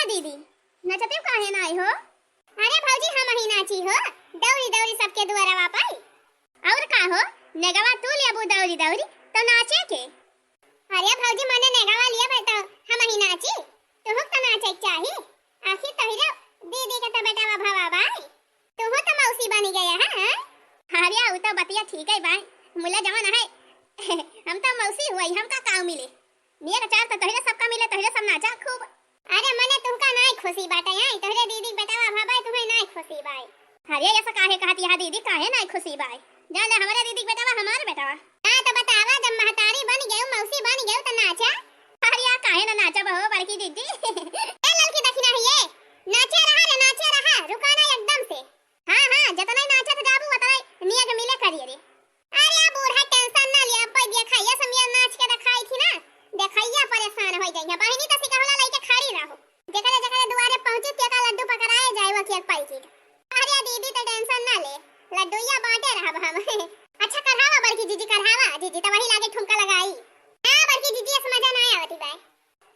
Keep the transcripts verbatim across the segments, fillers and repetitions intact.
दीदी, नचते काहे नाई हो? अरे भौजी, हमहीं नाची हो, दौरी दौरी सबके दुआरवा पाई। और का हो, नेगवा तू लेबू दौरी दौरी, तो नाचे के? अरे भौजी, मने नेगवा लेबे तो हमहीं नाची, तुहूँ तो नाचे के चाही। आखिर तोहरे दीदी के तो बेटवा भवा बाई, तुहूँ तो मौसी बनी गया है, हैं? अरे, उ तो बतिया ठीक है बाई, मुला जवन है, हम तो मौसी हुई, हमका काऊ मिले? नेग चार तो तोहरे सबका मिले, तोहरे सब नाचा खूब। अरे मने तुमका नाई खुशी बाटे, आई तोहरे दीदी के बेटवा भवा बाई, तुहैं नाई खुशी बाई। अरे ऐसा काहे कहत यह दीदी, काहे नाई खुशी बाई? जान ले हमरे दीदी के बेटवा हमार बेटवा। हाँ तो बतावा, जब महतारी बन गयू, मौसी बन गयू तो नाचा। अरे या काहे ना नाचा बहो बड़की दीदी। ए ललकी दखिना है ये, नाचे रहा रे, नाचे रहा, रुका ना एकदम से। हाँ हाँ, जतना ही नाचत जाबू उतना ही नेग मिले करिए रे। अरे बूढ़ा tension ना लिया, अब देखा ये सब ये नाच के दिखाई थी ना, देखैया परेशान हो जाइए। बहिनी तो सिकहुला लइके खड़ी रहो, जेकरे जेकरे दुआरे पहुँची तेका लड्डू पकड़ाए जाए वो केक पाई की। अरे दीदी तो tension ना ले, लड्डूया बांटे रहब हम। अच्छा करहावा बड़की जीजी, करहावा जीजी, तो वही लागे ठुमका लगाई। हाँ बड़की जीजी, ऐसा मजा ना आवती बाय।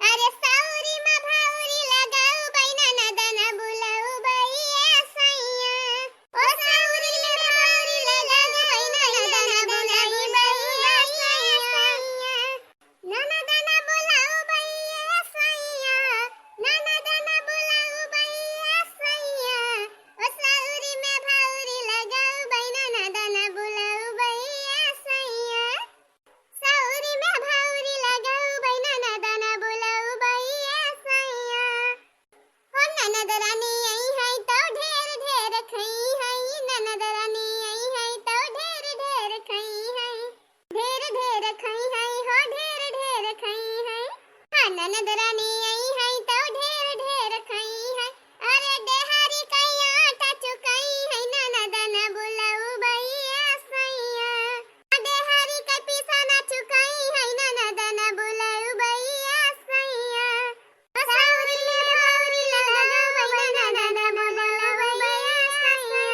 अरे सौरी मा भौरी लगाऊ बैना नदन बुलाऊ बैया सैया। ओ सौरी मा भौरी लगाऊ बैना नदन बुलाऊ बैया सैया। ननदन बुलाऊ बैया सैया, ननदन बुलाऊ बैया सैया। ओ सौरी मा भौरी लगाऊ बैना नदन बुलाऊ बैया सैया। सौरी मा भौरी लगाऊ बैना नदन बुलाऊ बैया सैया। हो ननद रानी आई है तो ढेर ढेर खई है, ननद रानी आई है तो ढेर ढेर खई है, ढेर ढेर खई है, हो ढेर ढेर खई है। हाँ ननद रानी आई है तो ढेर ढेर खई है। अरे डेहरी कई आटा चुकाई है, ननदन बुलाऊ बैया सैया। डेहरी के पीसा ना चुकाई है, ननदन बुलाऊ बैया सैया। सौरी मा भौरी लगाऊ बैना नदन बुलाऊ बैया सैया।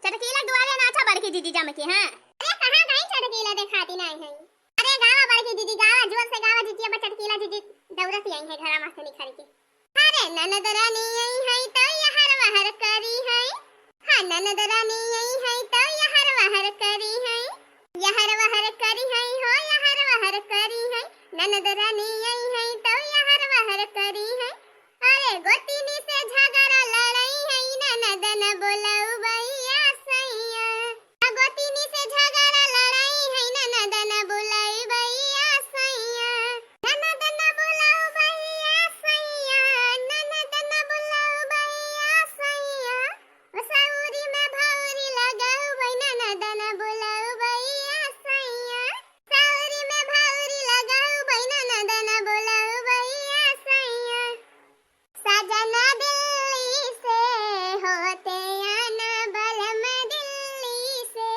चटकीला दुआरे नाचा बड़की जीजी जम के, हाँ। अरे कहाँ गई चटकीला, देखाती नाई है। अरे गावा बड़की जीजी गावा, जोर से गावा जीजी, अब चटकीला जीजी दौड़त आई है घरा मा से निखर के। अरे ननद रानी आई है तो यहर वहर करी है। हाँ ननद रानी आई है तो यहर वहर करी है। यहर वहर करी है हो, यहर वहर करी है। ननद रानी आई है तो यहर वहर करी है। अरे गोतिनी से झगड़ा लड़ाई है, ननदन बोलाऊ बैया सैया। गोतिनी से झगड़ा लड़ाई है, ननदन बोलाई बैया सैया। ननदन बोलाऊ बैया सैया, ननदन बोलाऊ बैया सैया। ओ सौरी मा भौरी लगाऊ बै, ननदन बोलाऊ बैया सैया। सौरी मा भौरी लगाऊ बै, ननदन बोलाऊ बैया सैया। सजना दिल्ली से होते आना, बलम दिल्ली से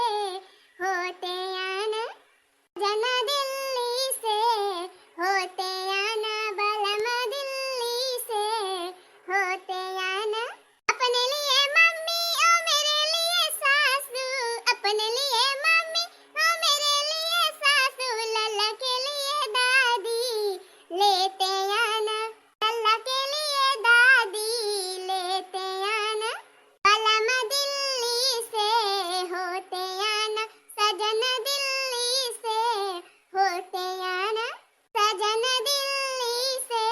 होते आना। सजना दिल्ली से होते आना, बलम दिल्ली से होते आना। अपने लिए मम्मी और मेरे लिए सासू, अपने लिए मम्मी और मेरे लिए सासू, लल्ला के लिए दादी लेते आना। लल्ला के लिए दादी लेते आना, बलम दिल्ली से होते आना, सजन दिल्ली से होते आना, सजन दिल्ली से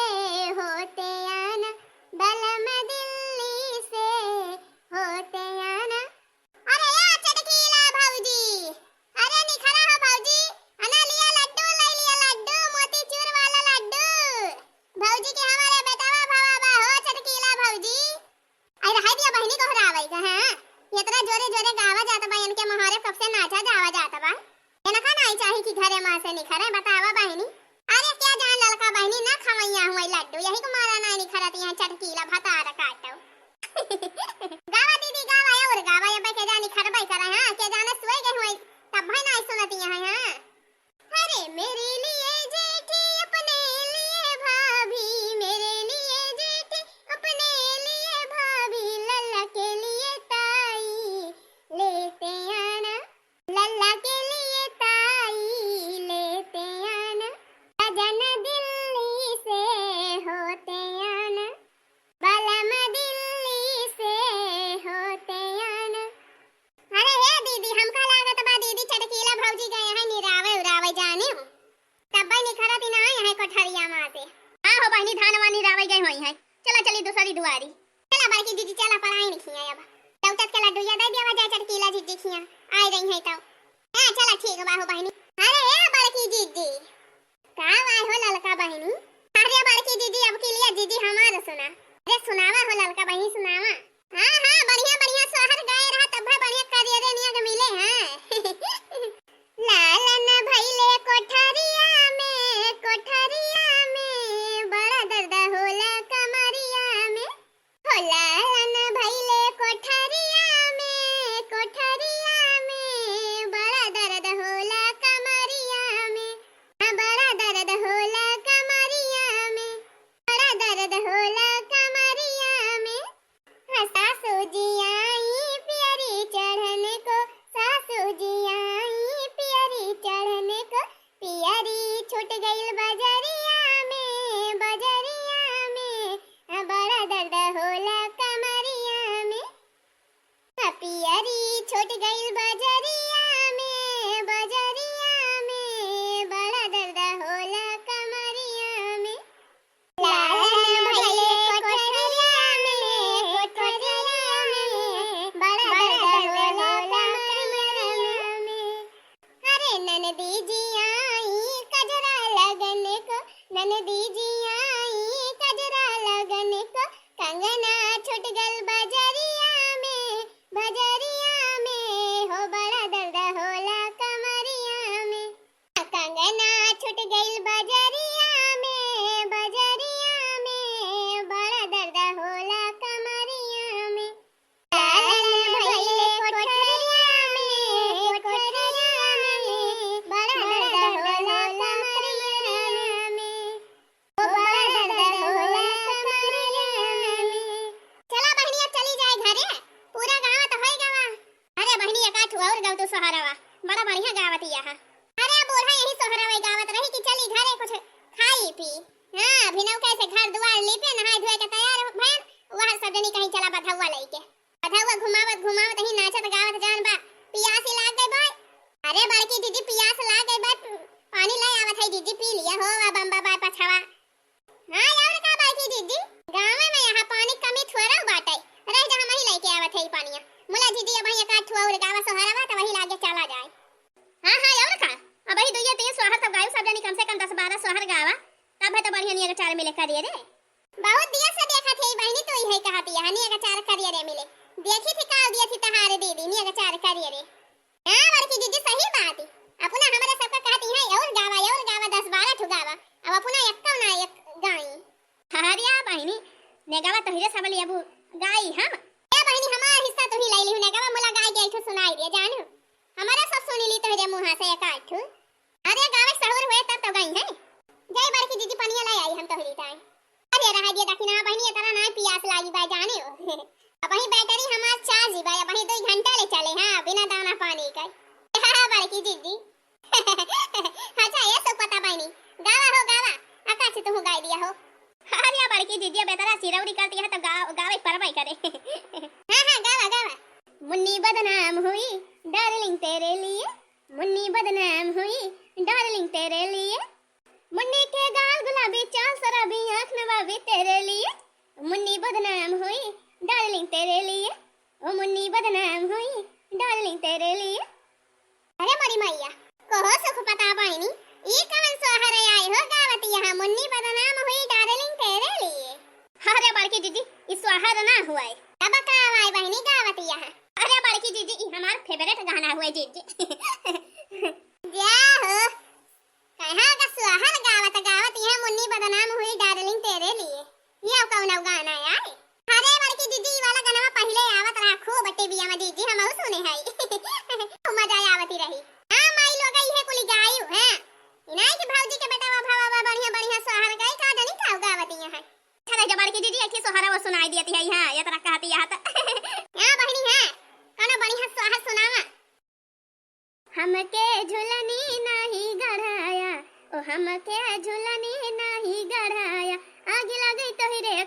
होते आना, बलम दिल्ली से होते आना। अरे या चटकीला भौजी, अरे निखरा हो भौजी, अना लिया लड्डू, लै लिया लड्डू, मोतीचूर वाला लड्डू। भौजी के हमारे बेटवा भवा बा हो चटकीला भौजी। आई रहाई दिया बहिनी को हरावै का, हाँ? इतना जोरे जोरे गावा जात बा, इनके मोहारे कब से नाचा जावा जात बा। इनका नाई चाही कि घरे मा से निखरे, बतावा बहिनी। अरे क्या जान ललका बहिनी ना खवैया हुआ लड्डू, यही को मारा नाई निखरती है चटकीला भतार काटो। गावा दीदी गावा, और गावा, ये के जानी खरबै करे, हाँ? के जाने सोए गए हुए, तब भाई नाई सुनती है, हाँ? अरे मेरे लिए जेठी, अपने लिए भाभी, मेरे लिए जेठी, अपने लिए भाभी, लल्ला के लिए ताई लेते आना, लल्ला के लिए ताई लेते आना, सजन दिल्ली से होते आना। बहिनी धान वानी रावै गए होइहैं। चला चली दूसरी दुआरी। चला बड़की दीदी, चला पराइन खिया अब। लौटत के लड्डू या दे दिया जाए चटकीला जीजी खिया। आए रही है तब। हाँ चला ठीक बा हो बहिनी। अरे ए बड़की दीदी। का आए हो ललका बहिनी? अरे बड़की दीदी, अब की लिया दीदी हमार सुना। अरे सुनावा हो ललका बहिनी, सुनावा। हाँ हाँ, बढ़िया बढ़िया सोहर गाए रहा, तब बढ़िया करियरे नियग मिले हैं। लालन भइले कोठरिया में, कोठरिया में, बड़ा दर्द होला कमरिया में। हो लालन भइले कोठरिया में, कोठरिया में, बड़ा दर्द होला कमरिया में। हाँ, बड़ा दर्द होला कमरिया में, बड़ा दर्द होला कमरिया में। हाँ, सासू जी आई पियरी चढ़न को, सासू जी आई पियरी चढ़न को, पियरी छूट गइल बजरिया में, बजरिया में, आ बड़ा दर्द होला कमरिया में। आ पियरी छूट गइल बजरिया में, बजरिया में, बड़ा दर्द होला कमरिया में। लालन भइले कोठरिया में, कोठरिया में, बड़ा दर्द होला कमरिया में। अरे ननदी जी आई कजरा लगन को, ननदी जी आई कजरा लगन को, कंगना छूट गल बजरिया में, बजरिया में, हो बड़ा दर्द होला कमरिया में। कंगना छूट गइल बजरिया में, बजरिया में, बड़ा दर्द होला कमरिया में। लालन भइले कोठरिया में, कोठरिया में, बड़ा दर्द होला कमरिया में। ओ बड़ा दर्द होला कमरिया में। चला बहिनी, अब चली जाए घरे, पूरा गाँव तो होई गवा। अरे बहिनी, एक आठ और गाओ तो सोहरवा, बड़ा बढ़िया गावत यह। अरे बूढ़ा यही सोहरवा गावत रही कि चली घरे कुछ खाई पी। हाँ, अभी नौके से घर दुआर लीपे, नहाए धोए के तैयार भयन, वह सब जनी कहीं चला बधौआ लइके। बधौआ घुमावत घुमावत ही नाचत गावत जान बा, पियास ही लाग गई भाई। अरे बड़की दीदी, पियास लाग गई बा, पानी ले आवत है दीदी, पी लिया हो, अब अम्बा बाय पछवा। हाँ, और का बाकी दीदी? गाँव में यहाँ पानी कमी थोड़ा बाटे। रह जा, हम ही लेके आवत है ई पानिया। मुला दीदी, अब एक आध ठो और गावा सोहरवा, तो वही लागे चला जाए। हाँ, हाँ, और का? अब ही दुइये तीन सोहर तब गायु सब जनी, कम से कम दस बारह सोहर गावा, तब है तो बढ़िया नियग चार मिले करिए रे। बहुत दिया से देखत है बहिनी, तो यही कहत है, नियग चार करिए रे मिले। देखी थी का दिया थी तहारे दीदी, नियग चार करिए रे। हाँ, बड़की जीजी, सही बात। अपना हमरे सबका कहती है, "और गावा, और गावा, दस बारह ठो गावा।" अब अपना एक्को ना एक गाई। हरिया बहिनी, नेगवा तोहरे सबले अबू गाई हम। ए बहिनी, हमार हिस्सा तुही लाई लिहू, नेगवा मुला गाई के एक ठो सुनाई दे जानू। हमारा सब सुनी ली तोहरे मुँहा से एक आध ठो। अरे गावे सहूर हुए तब तो गई है। जय बड़की जीजी, पनिया लाई आई हम तोहरी ताई। अरे रहा दिया दखिना बहिनी, इतना ना पियास लागी बा जाने हो। अब वही बैटरी हमार चार्ज बा, अब वही दो घंटा ले चले, हाँ, बिना दाना पानी का। हाँ, बड़की जीजी। अच्छा, ये सब पता बहिनी। गावा हो, गावा। आकाश, तुहू गाय दिया हो। अरे बड़की जीजी, अब इतना चिरौरी करती है तो गाव-, गावे परवाई करे। हाँ, हाँ, गावा, गावा। मुन्नी बदनाम हुई, डार्लिंग तेरे लिए। मुन्नी बदनाम हुई, डार्लिंग तेरे लिए। मुन्नी के गाल गुलाबी, चाल शराबी, आँख नवाबी तेरे लिए। मुन्नी बदनाम हुई, डार्लिंग तेरे लिए। ओ मुन्नी बदनाम हुई, डार्लिंग तेरे लिए। अरे मोरी मैया, कहो सुख पता बहिनी, ई कवन सोहर आए हो गावत यहाँ, मुन्नी बदनाम हुई, डार्लिंग तेरे लिए। अरे बड़की जीजी, ई सोहर ना हुए। तब का आए बहिनी गावत यहाँ? अरे बड़की जीजी, ई हमार फेवरेट गाना हुए जीजी। जा हो। कहाँ का सोहर गावत गावत यह मुन्नी बदनाम हुई डार्लिंग तेरे लिए। ये कौन गाना आए? अरे बड़की दीदी, ई वाला गाना पहिले आवत रहा खूब टीवीया में दीदी, हमहू सुने हई। खूब मजा आवती रही। हाँ माई लोग, इहे कुली गायु, हाँ। इनाई के भौजी के बेटा वा भवा बा बढ़िया बढ़िया सोहर गाई, का जानी का गावती यहाँ। अच्छा रह जा बड़की दीदी, एक ही सोहरा वो सुनाई दियती है, हाँ, ये तरह कहती यहाँ तो। हाँ बहिनी, हाँ। कौनो बढ़िया सोहर सुनावा। हमके झुलनी नाही गढ़ाया, ओ हमके झुलनी नाही गढ़ाया, आग लगे तोहरे